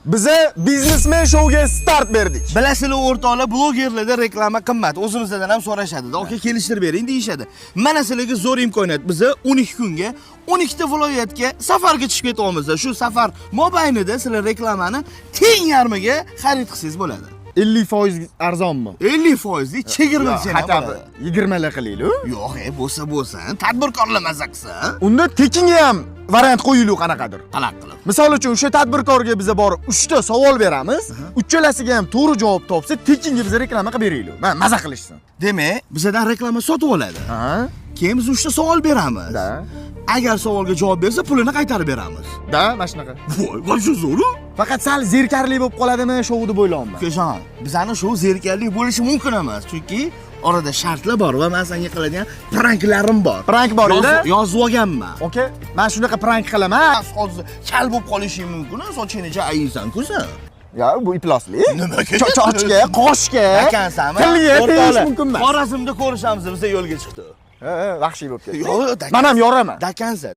Biza biznesmen shouga start berdik. Bilasizlar, o'rtoqlar, blogerlarda reklama qimmat. O'zimizdan ham so'rashadi. Aka, kelishtirib bering deyishadi. Mana sizlarga zo'r imkoniyat. Biza 12 kunga 12 ta viloyatga safarga chiqib ketyapmiz. Shu safar mobaynida sizlar reklamani teng yarmiga xarid qilsangiz bo'ladi. 50% arzonmi? 50% lik chegirma desang ham Хотя бы bo'ladi. 20 lik qilaylik. Yo'q, bo'lsa bo'lsin. Tadbirkorlar maza qilsin. Unda tekinga ham variant qo'yaylik qanaqadir. Qanaqa qilib? Misol uchun, o'sha tadbirkorga biza borib 3 ta savol beramiz. Uchalasiga ham to'g'ri javob topsa, tekinga biza reklama qilib beraylik. Mana maza qilishsin. Demak, bizadan reklama sotib oladi. Ha? Keyin biz 3 ta savol beramiz. Da. Agar savolga javob bersa, pulini qaytarib beramiz. Da, mana shunaqa. Voy, voy, shu zo'r-ku. Faqat sal zerikarli bo'lib qoladimi shou deb o'ylayapman. Ukajon, bizani shou zerikarli bo'lishi mumkin emas, chunki orada shartlar bor va men senga qiladigan pranklarim bor. Prank bor edi? Yozib olganman. Aka, men shunaqa prank qilaman. Hozir kal bo'lib qolishing mumkin, sochingni ayiysan-ku sen. Ya, bu ifloslik. Nimaga? Chochga, qoshga, Akansanmi? tilga tegish mumkin emas. Xorazmda ko'rishamiz, biz yo'lga chiqdik. Ha, vahshiy bo'lib ketdi. Yo'q, Men ham yoraman. Dakansa.